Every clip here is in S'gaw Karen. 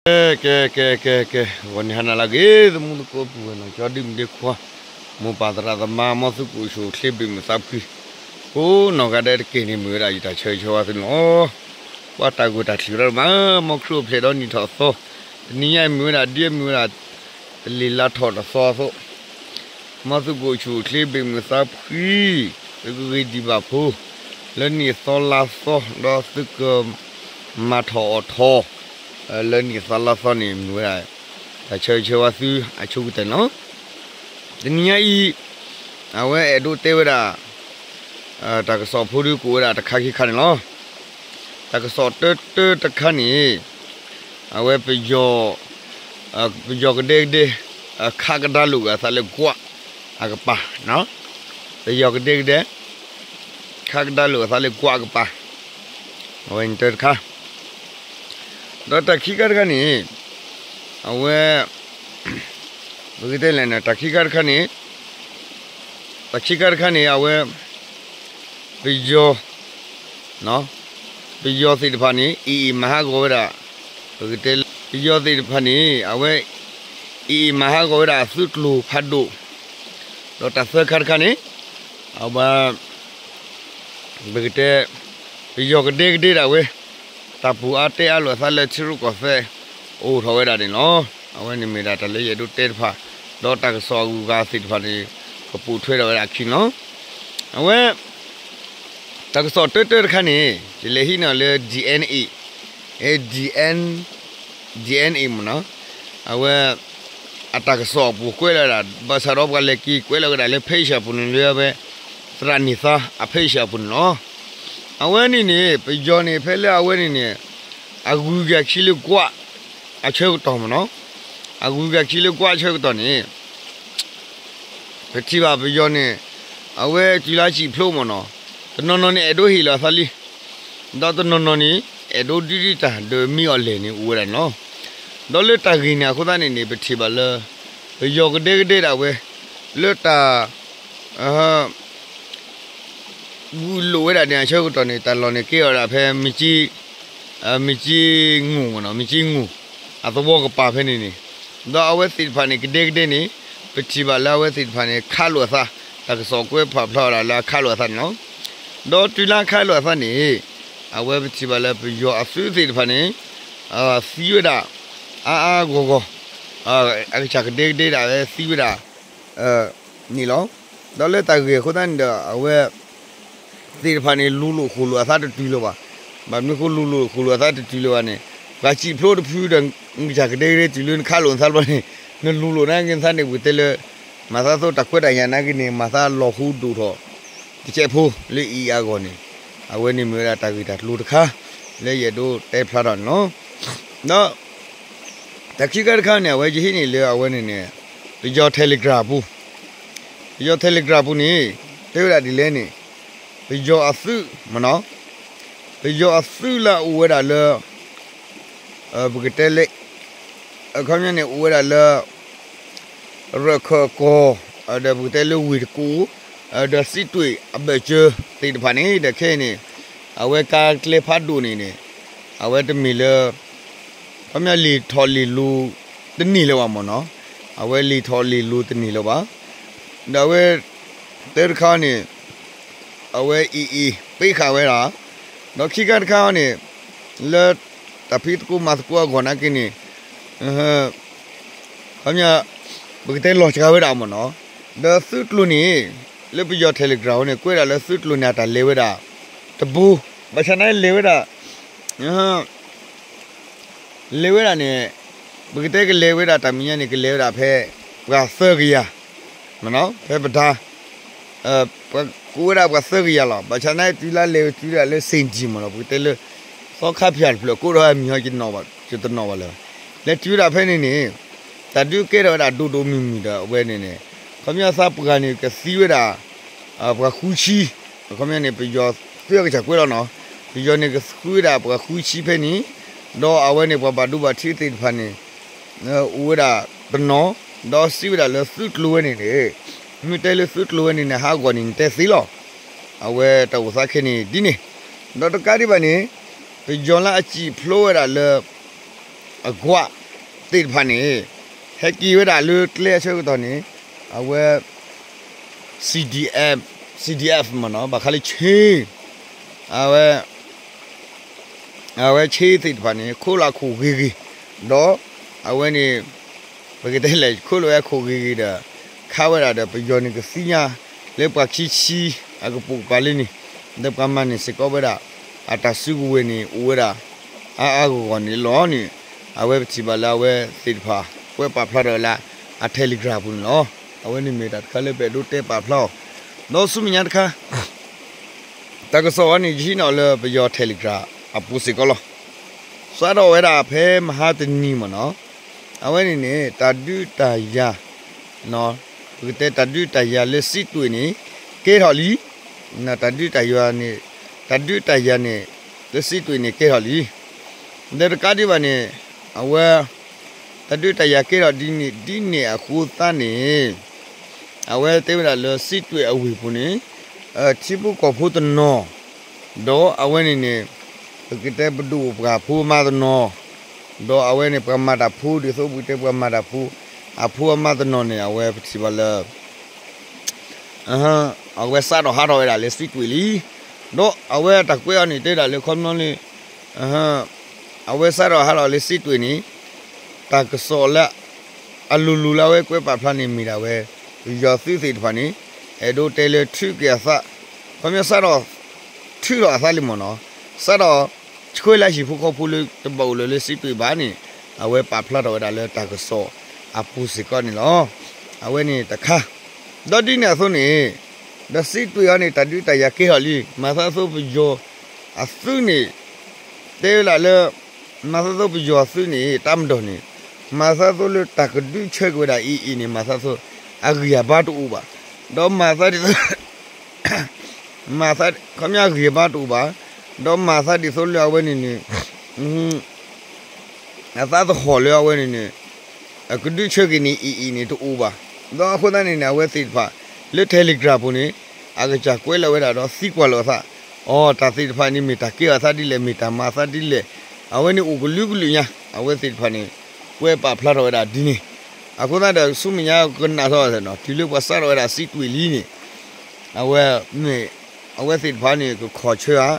ကဲ ကဲ ကဲ ကဲ ကဲ ဂီၤနံၤဟါနၤလၢအဂ့ၤ သမူသကိးပုၢ်ဝဲၢ်နီၢ်ကၠီ ဒုၣ်မုၣ်ဒ့ခွါ မိၢ်ပၢ်သရၣ်သမါ မ်သုကအိၣ်ဆူၣ်အိၣ်ချ့ ဘ့ၣ်မုၢ်သးဖှံ ကိးနီၢ်ဂၤဒဲးတက့ၢ်န့ၣ် မ့ၢ်ဝဲဒၣ်ယတၢ်ဆၢဂ့ၤဆၢဝါသုန့ၣ်လီၤ. ပှၤတၢ်ဂိၢ်တၢ်ချံးရၢမး မ်ခရံာ်အိၣ်ဖျဲၣ်ဒီးနံၣ်ထီၣ်သီ တနံၤညါအံၤမ့ၢ်ဝဲဒၣ် ဒ်အမ့ၢ်ဝဲဒၣ် တလ့ၤလါထီၣ်တသီအသိး မ်သုကအိၣ်ဆူၣ်အိၣ်ချ့ ဘ့ၣ်မုၢ်သးဖှံ သုကဂ့ၤဒံးဘၣ်ဖိ လၢနံၣ်သီလါသီ ဒီးသုကမၤထီၣ်အီၣ်ထီၣ် လၢနံၣ်သီလါသီန့ၣ် မ့ၢ်ဝဲဒၣ် တၢ်ဆၢဂ့ၤဆၢဝါသုအဆိကတၢၢ်န့ၣ်လီၤ. တနံၤညါအံၤ အဝဲအဲၣ်ဒိးတဲဝဲဒၣ် တၢ်ကစီၣ်ဖိဒုးကအိၣ်ဝဲဒၣ်တခါခံခါန့ၣ်လီၤ. တၢ်ကစီၣ်တၢတၢတခါန့ၣ် အဝဲပယီၤ ပယီၤကဒဲကဒဲ ခးကဒါလိာ်အသးလၢကွးအကပၤ, ပယီၤကဒဲကဒဲ ခးကဒါလိာ်အသးလၢကွးအကပၤ, အဝဲန့ၣ်တၢတခါ ဒီးတၢ်ခံခါတခါန့ၣ် အဝဲ ပကတဲလဲၣ်န့ၣ် တၢ်ခံခါတခါန့ၣ် တၢ်ခံခါတခါန့ၣ် အဝဲ ပယီၤ ပယီၤသ့ၣ်တဖၣ်န့ၣ် အ့ၣ်အ့ၣ်မၤဟးဂီၤဝဲဒၣ် ပကတဲလၢ ပယီၤသ့ၣ်တဖၣ်န့ၣ် အဝဲ အ့ၣ်အ့ၣ်မၤဟးဂီၤဝဲဒၣ်အသုးကျိၤဖးဒိၣ် ဒီးတၢ်သၢခါတခါန့ၣ် အဝဲ ပကတဲ ပယီၤကဒဲကဒဲဒၣ်ဝဲ တၢ်ပူၤအါတဲအါလိာ်အသးလၢထံရူၢ်ကီၢ်သဲး အိၣ်ထီၣ်ဝဲဒၣ်န့ၣ်လီၤ. အဝဲန့ၣ်မ့ၢ်ဒၣ်တၢ်လၢယအဲၣ်ဒိးတဲတဖၣ် ဒီးတၢ်ကစီၣ်အဂုၤအဂၤသ့ၣ်တဖၣ်န့ၣ် ကပိာ်ထွဲထီၣ်ဝဲဒၣ်အခံန့ၣ်လီၤ. အဝဲ တၢ်ကစီၣ်တၢတၢတခါန့ၣ် ယလဲၤဟံးန့ၢ်လၢ DNA, အဲ DNA, DNA မ့ၢ်နီၤ, အဝဲ အတၢ်ကစီၣ်အပူၤကွဲးလီၤဝဲဒၣ် ဘၣ်ဆၣ်ဒီးပှၤလဲၤက့ၤကွဲးလီၤဝဲဒၣ်လၢ page အပူၤန့ၣ် လၢအဝဲ သရၣ်န့ၢ်သါအ page အပူၤန့ၣ်လီၤ. အဝဲန့ၣ်န့ၣ် ပယီၤန့ၣ် ဖဲလၢအဝဲန့ၣ်န့ၣ် အဂုၤက့ၤအခံလၢကွး အဆၢကတီၢ်မ့ၢ်နီၤ, အဂုၤက့ၤအခံလၢကွးအဆၢကတီၢ်န့ၣ် ပထံၣ်ဘၣ်ပယီၤန့ၣ် အဝဲတုၤလၢအစံၣ်ဖျိမ့ၢ်နီၤ, တနီၤနီၤန့ၣ် အဲၣ်ဒိးဟ့ၣ်လီၤအသးလံ, ဒီးတနီၤနီၤန့ၣ် အဲၣ်ဒိးဒုးဒုးတၢ်ဒီးမ့ၢ်အီၤလဲၣ်န့ၣ် အိၣ်ဝဲဒၣ်န့ၣ်လီၤ. ဒီးလၢတၢ်ဂ့ၢ်န့ၣ်အဃိသတးန့ၣ်န့ၣ် ပထံၣ်ဘၣ်လၢ ပယီၤကဒဲကဒဲဒၣ်ဝဲ လၢတၢ် ဂုာ်လိာ်ဝဲဒၣ်န့ၣ် အဆၢကတီၢ်န့ၣ် တၢ်လီၢ်န့ၣ်ကဲအီၤဒၣ်ဖဲ မ့ၢ်က့ မ့ၢ်က့ငူၣ်မ့ၢ်နီၤ, မ့ၢ်က့ငူၣ် အသဝီကပၤဖဲန့ၣ်န့ၣ်, ဒီးအဝဲသ့ၣ်တဖၣ်န့ၣ် ကဒဲကဒဲန့ၣ် ပထံၣ်ဘၣ်လၢအဝဲသ့ၣ်တဖၣ်န့ၣ် ခးလိာ်အသး, တၢ်ကစီၣ်ကွဲးဖးဖျါဝဲဒၣ်လၢအခးလိာ်အသးန့ၣ်လီၤ. ဒီးတုၤလၢအခးလိာ်အသးန့ၣ် အဝဲပထံၣ်ဘၣ်လၢပယီၤအသုးသ့ၣ်တဖၣ်န့ၣ် သံဝဲဒၣ် အါအါဂီၢ်ဂီၢ်, အကစၢ်ကဒဲကဒဲဒၣ်ဝဲသံဝဲဒၣ် န့ၣ်လီၤ. ဒီးလၢတၢ်ဂ့ၢ်အဃိသတးန့ၣ်ဒီး အဝဲသ့ၣ်တဖၣ်န့ၣ် လူၤလိာ်ဃိာ်လိာ်အသးတတုၤလၢၤဘၣ်. ဘၣ်မနုၤဃိလူၤလိာ်ဃိာ်လိာ်အသးတတုၤလၢၤဘၣ်န့ၣ် ပှၤစံၣ်ဖျိတဖုဒီး နကစၢ်ကဒဲကဒဲတုၤလၢနခးလိာ်နသးလၢၤဘၣ်န့ၣ် နလူၤလိာ်နာ်က့ၤနသးန့ၣ် ပကတဲလၢ မၤသးသိးတၢ်ခွဲးတၢ်ယာ်နာ်က့ၤန့ၣ် မၤသးလီၤဃူဒိၣ်ထီၣ် တကဲးဖိလၢအံၤအဂီၢ်န့ၣ် အဝဲန့ၣ်မ့ၢ်ဝဲဒၣ်တၢ်ဂ့ၢ်တၢ်ကျိၤတခါ လၢယအဲၣ်ဒိးတဲဖျါထီၣ်န့ၣ်လီၤ. ဒီး တၢ်ခံခါတခါန့ၣ် အဝဲယဟံးန့ၢ်လၢအဝဲန့ၣ်န့ၣ် ပယီၤ Telegram ပူၤ, ပယီၤ Telegram ပူၤန့ၣ် တဲဝဲဒၣ်ဒ်လဲၣ်န့ၣ် ပယီၤအသုးမ့ၢ်နီၤ, ပယီၤအသုးလၢအအိၣ်ဝဲဒၣ်လၢ ပကတဲလၢ အခီပညီန့ၣ် အိၣ်ဝဲဒၣ်လၢ ရၢၢ်ခၢၣ်ကီၢ် ဒီးပကတဲလၢဝ့ၢ်တကူၣ် ဒီးစံးတွ့ၣ်အဘၢၣ်စၢၤသ့ၣ်တဖၣ်န့ၣ် ဒီးခဲအံၤန့ၣ် အဝဲကါကျဲဖးဒိၣ်န့ၣ်န့ၣ် အဝဲတမ့ၢ်လၢ ခီပညီလံာ်ထီၣ်လံာ်လိၤတန့ၢ်လၢၤဘၣ်မ့ၢ်နီၤ, အဝဲလံာ်ထီၣ်လံာ်လိၤတန့ၢ်လၢၤဘၣ်. ဒီးအဝဲ တၢတခါန့ၣ် အဝဲအံၤအံၤ ပ့ဃာ်ဝဲဒၣ်, ဒီးခံခါတခါန့ၣ် လၢတၢ်ဖံးသကိးမၤသကိးအဂီၢ်နာ်က့ၤန့ၣ် ခီပညီ ပကတဲလီၤစှၤဝဲဒၣ်မ့ၢ်နီၤ, ဒီးသုးကျိၤန့ၣ် လၢပယီၤ Telegram န့ၣ် ကွဲးဒၣ်လၢသုးကျိၤန့ၣ် အတၢ်လဲၤဝဲဒၣ် တဘိ, ဘၣ်ဆၣ်နာ်လဲၤဝဲဒၣ် လဲၤဝဲဒၣ်န့ၣ် ပကတဲကလဲၤဝဲဒၣ်တၢ်မဲာ်ညါန့ၣ် ကလဲၤဝဲဒၣ်ဖဲ ပှၤသၢကယၤ မ့ၢ်နီၤ ဖဲပဒါ ပှၤကိးဝဲဒၣ်ပှၤသၢကယၤလီၤ. ဘၣ်ဆၣ်နာ်တုၤလၢလဲၤဝဲတုၤဒၣ်လၢ စ့ၣ်ကၠံၣ် မ့ၢ်နီၤ ပကတဲလၢ သီခါဖၠၣ်တဖျၢၣ် ကိးထီၣ်မံၤဟီ ယတနီၣ်ဘၣ်လၢၤဘၣ်. လဲၤတုၤဝဲဒၣ်ဖဲန့ၣ်န့ၣ် တၢ်ဒုးကဲထီၣ်ဝဲဒၣ်ဒိၣ်ဒိၣ်မုၢ်မုၢ်ဒီးအဝဲန့ၣ်န့ၣ် ခီပညီသးပှၢ်န့ၣ် ကသံဝဲဒၣ် ပှၤဃုဆံ, အခီပညီန့ၣ် ပယီၤသုးအကစၢ်ကွဲးလီၤနီၤ, ပယီၤန့ၣ်ကသံဝဲဒၣ်ပှၤဃုဆံဖဲန့ၣ်, ဒီးအဝဲန့ၣ်ပှၤဘၣ်ဒိဘၣ်ထံးသ့ၣ်တဖၣ်န့ၣ် အိၣ်ဝဲဒၣ်တနီၤ, ဒီးစံးဝဲဒၣ်လၢသုးကျိၤဝဲန့ၣ်န့ၣ်, မ့ၢ်တဲလၢသုးကျိၤဝဲန့ၣ်န့ၣ် ဟးဂီၤန့ၣ် နတဲသ့လီၤ. အဝဲတၢ်အိၣ်သးခဲန့ၣ်ဒ်န့ၣ်, ဒီးတကးဒံးဘၣ်န့ၣ် ပယီၤလၢအစံၣ်ဖျိဝဲဒၣ်လၢ အကွၢ်သ့ၣ်တဖၣ်န့ၣ် ဟဲက့ၤဝဲဒၣ်လၢကျဲအဆၢကတီၢ်န့ၣ် အဝဲ CDF, CDF မ့ၢ်နီၤ ဘၣ်ဃးလၢ ချင်း အဝဲ အဝဲ ချင်း သ့ၣ်တဖၣ်န့ၣ် ခိးလီၤအခိၣ်ဂ့ၤဂ့ၤ, ဒီးအဝဲန့ၣ် ပကတဲလဲၣ် ခိးလီၤဝဲအခိၣ်ဂ့ၤဂ့ၤဒီး ခးဝဲဒၣ်ဒီး ပယီၤန့ၣ်ကသ့ၣ်ညါလၢပှၤခံဆံအကပိာ်ကပၤလံန့ၣ်, ဒီးပှၤမၤန့ၢ်စ့ၢ်ကီးဝဲဒၣ် အတၢ်စုကဝဲၤန့ၣ် အိၣ်ဝဲဒၣ် အါအါဂီၢ်ဂီၢ်န့ၣ်လီၤန့ၣ်, အဝဲပထံၣ်ဘၣ်လၢအဝဲသ့ၣ်တဖၣ် ကွဲးပာ်ဖျါထီၣ်ဝဲလၢ အ Telegram ပူၤန့ၣ်လီၤ. အဝဲန့ၣ်မ့ၢ်တၢ်တခါလၢပအဲၣ်ဒိးတဲပာ်ဖျါအီၤ, ဒီးဆူမဲာ်ညါတခါ တၢ်ကစီၣ်အံၤန့ၣ် ယဟံးန့ၢ်အီၤလၢပယီၤ Telegram အပူၤစ့ၢ်ကီးလီၤ. စးထီၣ်ဝဲဒၣ်ဖဲမဟါတနံၤမ့ၢ်နီၤ, အဝဲန့ၣ်န့ၣ် တၢ်ဒုးတၢ်ယၤ ပကတဲတၢ်ဒုးတၢ်ယၤလၢစံးတွ့ၣ်န့ၣ် ကဲထီၣ်လံ, တၢ်ဒုးတၢ်ယၤန့ၣ်, တၢ်ဒုးတၢ်ယၤန့ၣ် လၢစံးတွ့ၣ်န့ၣ်ကဲထီၣ်လံ. ဒီးတကးဒံးဘၣ်န့ၣ် အဝဲ တၢ်ဒုးတၢ်ယၤကဲထီၣ်ဒ်န့ၣ် ဒ်န့ၣ်အဃိသတးန့ၣ် အဝဲတဲဝဲဒၣ်လၢစံးတွ့ၣ်အဝ့ၢ်ပူၤန့ၣ် ထံဖိကီၢ်ဖိတနီၤ ဒီးအဝဲန့ၣ်န့ၣ် ပကတဲပဒိၣ်ပှၤဖိအမါတနီၤ, ဒီးအဝဲန့ၣ်ပှၤမၤတၢ်ဖိ ဒ်သိးပကတဲပှၤမၤတၢ်ဖိ အဖိအမါတနီၤန့ၣ် အဝဲပထံၣ်ဘၣ်လၢ အဝဲစးထီၣ်ဟးထီၣ်ဝဲဒၣ်လၢစံးတွ့ၣ်လံ. ဒီးအဝဲတၢ်ကွဲးအီၤန့ၣ် တဲဒၣ်လၢခီပညီလၢ အဝဲစးထီၣ်ဟးထီၣ်လၢစံးတွ့ၣ်န့ၣ် တၢ်ကစီၣ်လၢ အလိၤလိၤလၢအဝဲကွဲးပာ်ဖျါန့ၣ်မ့ၢ်ဒၣ်ဝဲ ပယီၤသုးသ့ၣ်တဖၣ်န့ၣ် အဲၣ်ဒိးတဲလၢထုးက့ၤအသး, ခီပညီစးထီၣ် ထုးထီၣ်အသးလံမ့ၢ်နီၤ, စးထီၣ် ဆှၢလၢဟံၣ်ဖိဃီဖိလၢတဘၣ်အိၣ်လၢၤလၢစံးတွ့ၣ်ဘၣ်န့ၣ် အဝဲပာ်ဖျါထီၣ်ဝဲဒၣ်လၢတၢ်ကစီၣ်အပူၤစ့ၢ်ကီးန့ၣ်လီၤ. အဝဲန့ၣ်တခါ, ဒီးဒ်န့ၣ်အသိးန့ၣ် ဒီးစံးတွ့ၣ်အီၤန့ၣ် တၢ်ဒုးတၢ်ယၤကဲထီၣ်လံ, မၤသးသိးပယီၤအသုးန့ၣ် တဲဝဲဒၣ်လၢ မၤသးသိးပယီၤအသုးန့ၣ် တၢ်မၤဒီးန့ၣ် မၤသးသိးလၢတၢ်ကဒုးဆၢက့ၤဝဲဒၣ်အံၤအံၤန့ၣ် မၤသးသိး အဂံၢ်အဘါတအိၣ်ဘၣ်, ဒီးမၤသးဒ်သိး မၤသး ခီပညီအဂံၢ်အဘါတအိၣ်ဘၣ်, ဒီးမၤသးဒ်သိးလၢအဝဲန့ၣ်န့ၣ် အသးသဟီၣ်လၢအဝဲန့ၣ်န့ၣ် ကဒုးဆၢက့ၤန့ၣ်အံၤအံၤန့ၣ်တအိၣ်ဘၣ်, ဒီးအဃိသတးန့ၣ်န့ၣ် အဝဲသ့ၣ်တဖၣ် လၢ Telegram ပူၤန့ၣ် အကစၢ်ကွဲးလီၤဝဲဒၣ်ဒီးသံကွၢ်လီၤအသး, အိ တၢ်သ့ၣ်တဖၣ်န့ၣ်မ့ၢ်တၢ်ကဲအသးဒ်လဲၣ် မ့ၢ်တၢ်မၤအသးဒ်လဲၣ်, အဝဲန့ၣ်အိၣ်ကလုာ်ကလုာ်ညါ အဝဲသ့ၣ်တဖၣ်န့ၣ် ကွဲးပာ်ဖျါထီၣ်ဝဲဒၣ်ဒ်န့ၣ်, အဃိသတးဒီးဆူမဲာ်ညါကနၣ်ထီၣ်နီၤ တုၤလၢပှၤစးထီၣ်ဝဲဒၣ်စံးတွ့ၣ်လံန့ၣ် အဝဲ မ့ၢ် အဝဲသ့ၣ်တဖၣ်န့ၣ် ကခီၣ်ဆၢဧါ,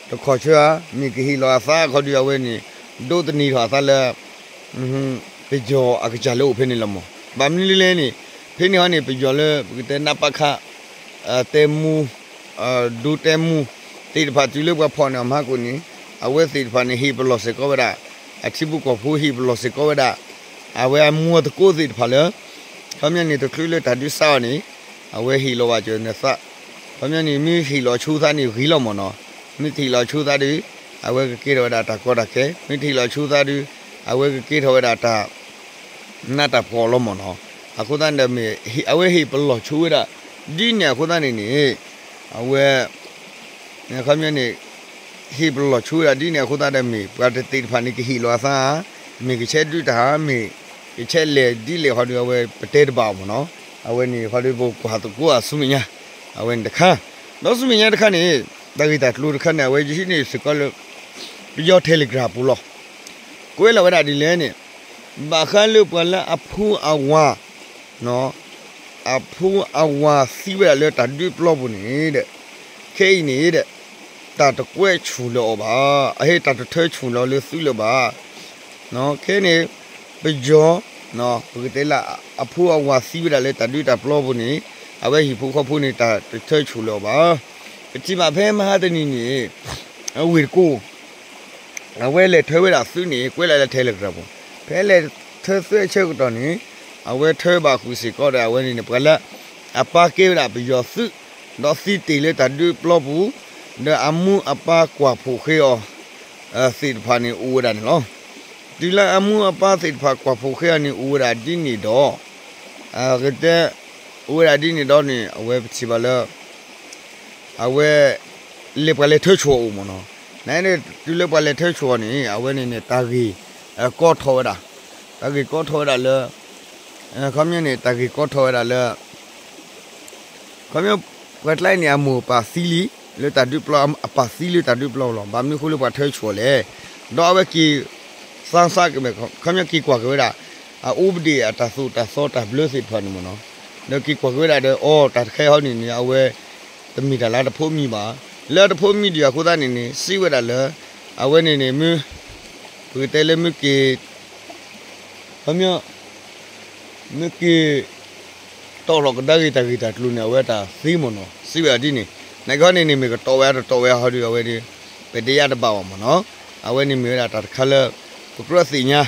တခီၣ်ဆၢဧါ, မ့ၢ်ကဟ့ၣ်လီၤအသးအခီဒုး အဝဲန့ၣ် ဒိးသန့ၤထီၣ်အသးလၢ ပယီၤအကစၢ်လၢအိၣ်ဖဲန့ၣ်လီၤမး. ဘၣ်မနုၤလဲၣ်န့ၣ် ဖဲန့ၣ်ဟီန့ၣ် ပယီၤလၢပကတဲ နပခ တဲမူ ဒူတဲမူ သ့ၣ်တဖၣ်တုၤလၢပှၤဖီၣ်န့ၢ်အီၤမဟါကိၣ်န့ၣ် အဝဲသ့ၣ်တဖၣ်န့ၣ် ဟ့ၣ်ပလီၢ်စ့ၢ်ကီးဝဲဒၣ် အထံဖိကီၢ်ဖိဟ့ၣ်ပလီၢ်စ့ၢ်ကီးဝဲဒၣ် အဝဲအမူအသကိးသ့ၣ်တဖၣ်လၢ ခီပညီန့ၣ် တချုးလၢတၢ်ဒုးစးအီၤန့ၣ် အဝဲဟ့ၣ်လီၤဘၣ်စၢၤနသး, ခီပညီန့ၣ် မ့ၢ်ဟ့ၣ်လီၤဆိသးန့ၣ်ဂ့ၤလီၤမးနီၤ, မ့ၢ်တဟ့ၣ်လီၤဆိသးဒီး အဝဲကကဲထီၣ်ဝဲဒၣ်တၢ်ကီတၢ်ခဲ, မ့ၢ်တဟ့ၣ်လီၤဆိသးဒီး အဝဲကကဲထီၣ်ဝဲဒၣ်တၢ် နးတၢ်ဖှီၣ်လီၤမးနီၤ. အဃိသတးန့ၣ်ဒီးမ့ၢ် အဝဲဟ့ၣ်ပလီၢ်ဆိဝဲဒၣ် ဒ်န့ၣ်အဃိသတးန့ၣ်န့ၣ် အဝဲ ခီပညီန့ၣ် ဟ့ၣ်ပလီၢ်ဆိဝဲဒၣ်ဒ်န့ၣ်အဃိသတးဒီးမ့ၢ် ပှၤတသ့ၣ်တဖၣ်န့ၣ်ကဟ့ၣ်လီၤအသးဧါ, မ့ၢ်ကဆဲးဒုးတၢ်ဧါ, မ့ၢ်ကဆဲးလဲၤဒ်လဲၣ်ဃီဒီး အဝဲပတဲတဘၣ်အီၤမးနီၤ. အဝဲန့ၣ်ဃီဒီးပကွၢ်သကိးအဆူမဲာ်ညါ, အဝဲန့ၣ်တခါ, ဒီးဆူမဲာ်ညါတခါန့ၣ် တၢ်ဂ့ၢ်တၢ်ကျိၤတခါန့ၣ် အဝဲယဟံးန့ၢ်စ့ၢ်ကီးလၢ ပယီၤ Telegram ပူၤလီၤ. ကွဲးလီၤဝဲဒၣ်ဒ်လဲၣ်န့ၣ် ဘၣ်ဃးလၢပှၤလၢအဖိအဝၤ အဖိအဝၤသံဝဲဒၣ်လၢတၢ်ဒုးပျီပူၤန့ၣ်ဒီး ခဲအံၤန့ၣ်ဒီး တၢ်တကွဲးဆူၣ်လၢၤအီၤဘၣ်, အဟ့ၣ်တၢ်တထၢဆူၣ်လီၤလၢသုးလၢၤဘၣ်. ခဲန့ၣ် ပယီၤ ပကတဲလၢအဖိအဝၤသံဝဲဒၣ်လၢတၢ်ဒုးတၢ်ပျီပူၤန့ၣ် အဝဲဟံၣ်ဖိဃီဖိန့ၣ် တၢ်တထၢဆူၣ်လၢၤအီၤဘၣ်. ပထံၣ်ဘၣ်ဖဲမဟါတနံၤန့ၣ် အဝ့ၢ်တကိၢ် အဝဲလဲၤထၢဝဲဒၣ်သုးန့ၣ် ကွဲးလၢ Telegram ပူၤ, ဖဲလဲၤထၢသုးအဆၢကတီၢ်န့ၣ် အဝဲထၢဘၣ်ဃုာ်စ့ၢ်ကီးဒီး အဝဲန့ၣ်န့ၣ် ပှၤလၢ အပၢ်ကဲဝဲဒၣ်ပယီၤသုး ဒီးသံတ့ၢ်လၢတၢ်ဒုးပျီပူၤ ဒီးအမူအပၢ်ကွၢ်ဖှိၣ်ဃ့အီၤ သ့ၣ်တဖၣ်န့ၣ်အိၣ်ဝဲဒၣ်န့ၣ်လီၤ. တုၤလၢအမူအပၢ်သ့ၣ်တဖၣ်ကွၢ်ဖှိၣ်ဃ့အီၤန့ၣ် အိၣ်ဝဲဒၣ်ဒ်န့ၣ်ဒီး ကတဲ အိၣ်ဝဲဒၣ်ဒ်န့ၣ်ဒီးန့ၣ် အဝဲပထံၣ်ဘၣ်လၢ အဝဲ လဲၤပှၤလဲၤထၢဆူၣ်အီၤအိၣ်မးနီၤ. နန့ၣ် တုၤလၢပှၤလဲၤထၢဆူၣ်အီၤန့ၣ် အဝဲန့ၣ်န့ၣ် တၢ်ဂ့ၢ်ကီထီၣ်ဝဲဒၣ်, တၢ်ဂ့ၢ်ကီထီၣ်ဝဲဒၣ်လၢ ခီပညီန့ၣ် တၢ်ဂ့ၢ်ကီထီၣ်ဝဲဒၣ်လၢ ခီပညီ ပှၤကျါအံၤန့ၣ် အမိၢ်အပၢ်သံလံ လၢတၢ်ဒုးပျီ အပၢ်သံလၢတၢ်ဒုးပျီလီၤ. ဘၣ်မနုၤအဃိလၢပှၤထၢဆူၣ်အီၤလဲၣ်. ဒီးအဝဲက့ၤ သးစၢ်ကမဲာ် ခီပညီက့ၤကွၢ်က့ၤဝဲဒၣ် အအိၣ်ဘဒ့ၣ်အတၢ်သိၣ်တၢ်သီတၢ်ဘျၢသ့ၣ်တဖၣ်န့ၣ်မ့ၢ်နီၤ, ဒီးက့ၤကွၢ်က့ၤဝဲဒၣ်ဒီး အီ တၢ်တခါအံၤဟီဒ်န့ၣ်န့ၣ် အဝဲ တမ့ၢ်တၢ်လၢတဖိးမံဘၣ်. လၢတဖိးမံဒံးအဃိသတးန့ၣ်န့ၣ် စံးဝဲဒၣ်လၢ အဝဲန့ၣ်န့ၣ် မ့ၢ် ပကတဲလၢမ့ၢ်က့ၤ ခီပညီ မ့ၢ်က့ၤ တီၣ်ထီၣ်ကဒါက့ၤတၢ်ဂ့ၢ်တၢ်ကျိၤန့ၣ် အဝဲတၢ်သ့မ့ၢ်နီၤ စံးဝဲဒၣ်ဒ်န့ၣ်. နာ်က့ဟီန့ၣ်န့ၣ် မ့ၢ်ကတီၢ်ဝဲအတတီၢ်ဝဲဟီဒီး အဝဲန့ၣ် ပတဲယါတဘၣ်ဘၣ်မ့ၢ်နီၤ. အဝဲန့ၣ်မ့ၢ်ဝဲဒၣ်တၢ်တခါလၢ ပကြၢးသ့ၣ်ညါ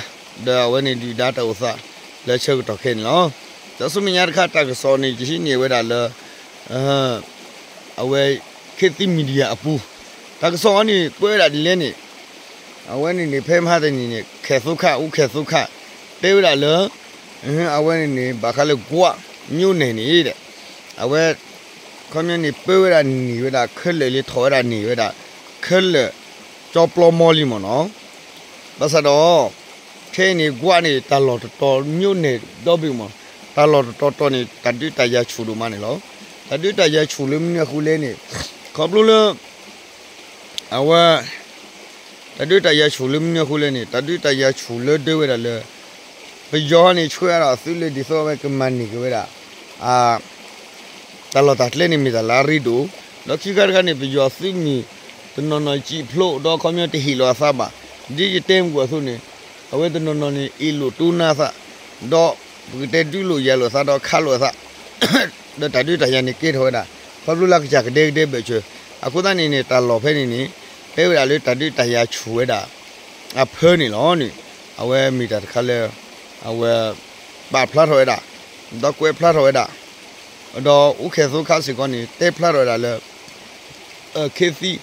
ဒီးအဝဲန့ၣ်ဒုၣ်ဒါတၢ်အိၣ်သးလၢဆၢကတီၢ်ခဲအံၤန့ၣ်လီၤ. ဒီးဆူမဲာ်ညါတခါတၢ်ကစီၣ်န့ၣ် ယဟံးန့ၢ်ဝဲဒၣ်လၢ အဝဲ ခေတ်သစ် media အပူၤ တၢ်ကစီၣ်အံၤန့ၣ် ကွဲးဝဲဒၣ်ဒ်လဲၣ်န့ၣ် အဝဲန့ၣ်န့ၣ် ဖဲမဟါတနံၤန့ၣ် ခဲၣ်သိခး အူခဲၣ်သိခး တဲဝဲဒၣ်လၢ အဝဲန့ၣ်န့ၣ် ဘၣ်ဃးလၢကွး မျိုးနယ် န့ၣ်ဒီး အဝဲ ခီပညီန့ၣ် ပၢဝဲဒၣ်န့ၢ်ဝဲဒၣ်ခဲလၢာ်လံ ထီၣ်ဝဲဒၣ်န့ၢ်ဝဲဒၣ် ခဲလၢာ် ကၠီပျီမီလံမ့ၢ်နီၤ. ဘၣ်ဆၣ်ဒီး ခဲအံၤန့ၣ် ကွးန့ၣ် တၢ်လီၢ်တတီၤ မျိုးနယ် ဒီဘ့ၣ်မ့ၢ် တၢ်လီၢ်တတီၤတီၤန့ၣ် တၢ်ဒုးတၢ်ယၤဆူၣ်ဒိၣ်မးန့ၣ်လီၤ. တၢ်ဒုးတၢ်ယၤဆူၣ်လၢမနုၤအဃိလဲၣ်န့ၣ် ခီဖျိလၢ အဝဲ တၢ်ဒုးတၢ်ယၤဆူၣ်လၢမနုၤအဃိလဲၣ်န့ၣ် တၢ်ဒုးတၢ်ယၤဆူၣ်လၢဒၢဝဲဒၣ်လၢ ပယီၤန့ၣ် ဆှၢအါထီၣ်အသုးလၢဒ်သိးအဝဲကမၤန့ၢ်က့ၤဝဲဒၣ် တၢ်လီၢ်တၢ်ကျဲန့ၣ်မ့ၢ်တၢ်လၢအရ့ဒိၣ်, ဒီးခံခါတခါန့ၣ် ပယီၤသုးမုၢ်တနီၤနီၤစံးဖျိး ဒီးခီပညီတဟ့ၣ်လီၤအသးဘၣ်. ဒ်ယတဲမုၢ်အသိးန့ၣ် အဝဲတနီၤနီၤန့ၣ် အ့ၣ်လိာ်တိၢ်နါသး, ဒီးပကတဲဒုးလိာ်ယၤလိာ်သးဒီးခးလိာ်အသး ဒီးတၢ်ဒုးတၢ်ယၤန့ၣ်ကဲထီၣ်ဝဲဒၣ် ခီဖျိလၢကစၢ်ကဒဲကဒဲဘၢၣ်စၢၤ, အဃိသတးန့ၣ်န့ၣ် တၢ်လီၢ်ဖဲန့ၣ်န့ၣ် တဲဝဲဒၣ်လၢတၢ်ဒုးတၢ်ယၤဆူၣ်ဝဲဒၣ် အဖၢန့ၣ်လီၤန့ၣ်, အဝဲမ့ၢ်တၢ်တခါလၢ အဝဲ ပာ်ဖျါထီၣ်ဝဲဒၣ် ဒီးကွဲးဖျါထီၣ်ဝဲဒၣ် ဒီးအူခဲၣ်သိခးစ့ၢ်ကီးန့ၣ် တဲဖျါထီၣ်ဝဲဒၣ်လၢ ခေတ်သစ်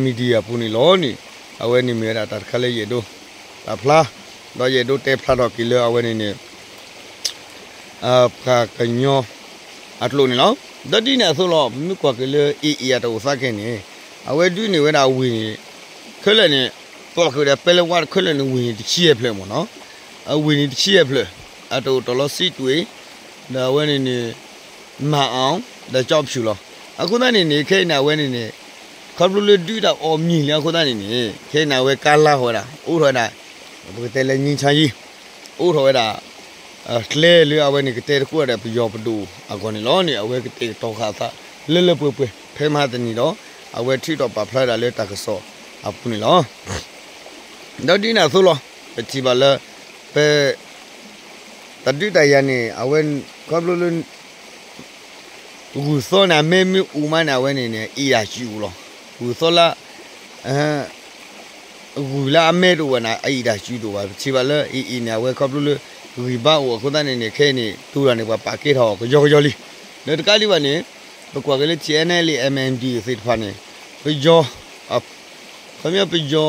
media ပူၤန့ၣ်လီၤန့ၣ်, အဝဲန့ၣ်မ့ၢ်ဝဲဒၣ်တၢ်တခါလၢယအဲၣ်ဒိး ပာ်ဖျါ ဒီးယအဲၣ်ဒိးတဲဖျါထီၣ်က့ၤလၢအဝဲန့ၣ်န့ၣ် ပှၤကညီအကျိာ်န့ၣ်လီၤ. ဒီးဒ်န့ၣ်အသိးလီၤ ပမ့ၢ်ကွၢ်က့ၤလၢ AA အတၢ်အိၣ်သးခဲအံၤန့ၣ် အဝဲဒုးန့ၢ်ဝဲဒၣ်ဝ့ၢ်န့ၣ် ခဲလၢာ်န့ၣ် ပှၤကဒီးပဲလၢဝါတခဲလၢာ်န့ၣ် ဝ့ၢ်န့ၣ်တဆံယဲၢ်ဖျၢၣ်မ့ၢ်နီၤ, အဝ့ၢ်န့ၣ်တဆံယဲၢ်ဖျၢၣ် အတအိၣ်တီၢ်လီၤစံးတွ့ၣ် ဒီးအဝဲန့ၣ်န့ၣ် မၤအီၤ ဒီးကၠီဖၠူၣ်လီၤ. အဃိသတးန့ၣ်န့ၣ် ခဲအံၤန့ၣ် အဝဲန့ၣ်န့ၣ် ခီဖျိလၢဒုးတၢ်အီၣ်မံၤလံအဃိသတးန့ၣ်န့ၣ် ခဲအံၤန့ၣ် အဝဲကါလါထီၣ်ဝဲဒၣ် အိးထီၣ်ဝဲဒၣ် ပကတဲလၢ ငြိမ်းချမ်းရေး အိးထီၣ်ဝဲဒၣ် ကျဲလၢအဝဲန့ၣ် ကတဲတကွၢ်ဒီးပယီၤပဒိၣ်အဂီၢ်န့ၣ်လီၤန့ၣ် အဝဲကတဲာ်ကတီၤဃာ်အသး လၢလၢပှဲၤပှဲၤ ဖဲမဟါတနံၤဒီး အဝဲထုးထီၣ်ပာ်ဖျါဝဲဒၣ်လၢတၢ်ကစီၣ်အပူၤန့ၣ်လီၤ. ဒီးဒ်န့ၣ်အသိးလီၤ ပထံၣ်ဘၣ်လၢ ပ တၢ်ဒုးတၢ်ယၤန့ၣ် အဝဲ ခီဖျိလၢ ဂုၢ်သီန့ၣ် အမဲမ့ၢ်အိၣ်မးန့ၣ် အဝဲန့ၣ်န့ၣ် အ့ၣ်တၢ်စုၣ်အိၣ်လီၤ. ဂုၢ်သီလၢ ဂုၢ်လၢအမဲတအိၣ်ဘၣ်န့ၣ် အအ့ၣ်တၢ်စုၣ်တအိၣ်ဘၣ်. ပထံၣ်ဘၣ်လၢ AA န့ၣ် အဝဲခီဖျိလၢ ဂံၢ်ဘါအိၣ်အဃိသတးန့ၣ်န့ၣ် ခဲအံၤန့ၣ် တူၢ်တၢ်န့ၣ် ပှၤပာ်ကဲထီၣ်အီၤကယီကယီလံ. ဒီးတကးဒံးဘၣ်န့ၣ် ပကွၢ်က့ၤလၢ TNLA MNDAA သ့ၣ်တဖၣ်န့ၣ် ပယီၤ ခီပညီပယီၤ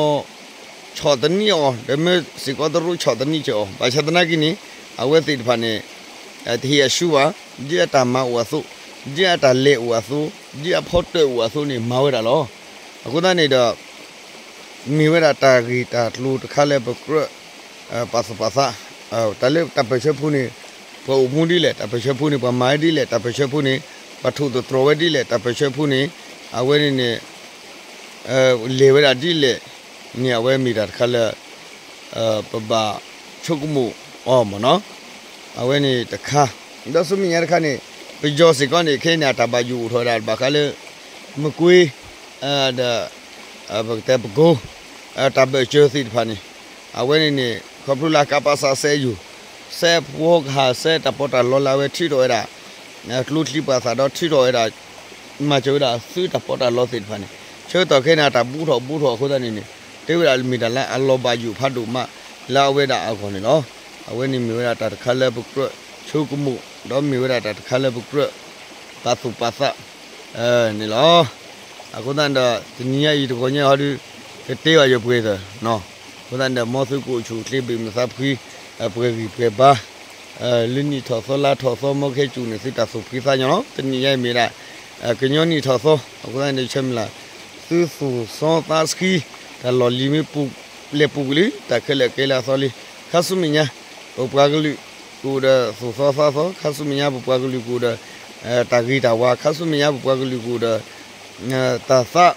ဆီၣ်သနံးအီၤ ဒီးမ့ၢ်စ့ၢ်ကီးတရူးဆီၣ်သနံးက့ၤအီၤ ဘၣ်ဆၣ်သနာ်က့န့ၣ် အဝဲသ့ၣ်တဖၣ်န့ၣ် တဟ့ၣ်အဆူဘၣ်, ဒ်အတၢ်မၤအိၣ်အသိး, ဒ်အတၢ်လဲၤအိၣ်အသိး, ဒ်အဖီတၢၣ်အိၣ်အသိးန့ၣ် မၤဝဲဒၣ်လီၤ. အဃိသတးန့ၣ်ဒီး မ့ၢ်ဝဲဒၣ်တၢ်ဂ့ၢ်တၢ်ကျိၤတခါလၢပကြၢး ပာ်သူၣ်ပာ်သး တၢ်လၢတၢ်ပၢၢ်ဆၢဖိန့ၣ် ပှၤအိၣ်မူဒ်လဲၣ်, တၢ်ပၢၢ်ဆၢဖိန့ၣ် ပှၤမၤဝဲဒ်လဲၣ်, တၢ်ပၢၢ်ဆၢဖိန့ၣ် ပှၤထိၣ်သတြီၤဝဲဒ်လဲၣ်, တၢ်ပၢၢ်ဆၢဖိန့ၣ် အဝဲန့ၣ်န့ၣ် လဲၤဝဲဒၣ်ဒ်လဲၣ်န့ၣ် အဝဲမ့ၢ်တၢ်တခါလၢ ပဘၣ်ဆိကမိၣ်အီၤမ့ၢ်နီၤ. အဝဲန့ၣ်တခါ ဒီးဆူမဲာ်ညါတခါန့ၣ် ပယီၤစ့ၢ်ကီးန့ၣ် ခဲအံၤန့ၣ် အတၢ်ဘၣ်ယိၣ်အိၣ်ထီၣ်ဝဲဒၣ်ဘၣ်ဃးလၢ မကွ့ ဒီး ပကတဲပကိ တၢ်ဘၢၣ်စၢၤသ့ၣ်တဖၣ်န့ၣ် အဝဲန့ၣ်န့ၣ် ခီဖျိလၢ ကပစ စဲယိၤ စဲဖှီကဟၣ် စဲတၢ်ပီးတၢ်လီလၢအဝဲထုးထီၣ်ဝဲဒၣ် ကျိချံပှာ်သၣ်ဒီးထုးထီၣ်ဝဲဒၣ် မၤစၢၤဝဲဒၣ်သုးတၢ်ပီးတၢ်လီသ့ၣ်တဖၣ်န့ၣ် ဆၢကတီၢ်ခဲအံၤန့ၣ် အတၢ်ဘူးထီၣ်ဘူးထီၣ်အဃိသတးန့ၣ်န့ၣ် တဲဝဲဒၣ်မ့ၢ်တၢ်လၢအလီၤဘၣ်ယိၣ်ဖးဒိၣ်မးလၢအဝဲဒၣ်အဂီၢ်န့ၣ်လီၤ. အဝဲန့ၣ်မ့ၢ်ဝဲဒၣ်တၢ်တခါလၢပကြၢးဆိကမိၣ် ဒီးမ့ၢ်ဝဲဒၣ်တၢ်တခါလၢပကြၢးပာ်သူၣ်ပာ်သး န့ၣ်လီၤ. အဃိသတးဒီး တနံၤညါအံၤတဂီၤညါဟီဒု ကတဲဘၣ်ယပှဲၤသၢၣ်နီၤ. အဃိသတးဒီး မ်သုကအိၣ်ဆူၣ်အိၣ်ချ့ဘၣ်မုာ်သးဖှံ ပှဲၤဂံၢ်ပှဲၤဘါ လၢနံၣ်ထီၣ်သီလါထီၣ်သီ မ်ခဲကိာ်န့ၣ် သုတၢ်သူၣ်ဖှံသးညီလီၤ. တနံၤညါအံၤမ့ၢ်ဒၣ် ကညီနံၣ်ထီၣ်သီ အဃိသတးန့ၣ် ဆၢမုၢ်လၢ် သုသူၣ်စီသးဆှံ တၢ်လီၢ်လံၤမ့ၢ်ပူၤလဲၤပူၤကွံာ်လံ တၢ်ခဲလၢာ်ကဲလၢအသီလံ. ခါဆူမဲာ်ညါ ပပှၤကလုာ်ကအိၣ်ဒီးသူၣ်စီသးစီ ခါဆူမဲာ်ညါပပှၤကလုာ်ကအိၣ်ဒီး တၢ်ဂ့ၤတၢ်ဝါ ခါဆူမဲာ်ညါပပှၤကလုာ်ကအိၣ်ဒီး တၢ်သး တံၢ်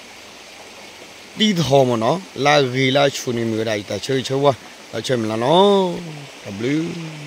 ထီၣ်မ့ၢ်နီၤ လၢအဂ့ၤလၢအဆူၣ်န့ၣ်မ့ၢ်ဝဲဒၣ်အံၤတၢ်ဆၢဂ့ၤဆၢဝါ တၢ်ဆၢမုၢ်လၢ်နီၤ, တၢ်ဘျုး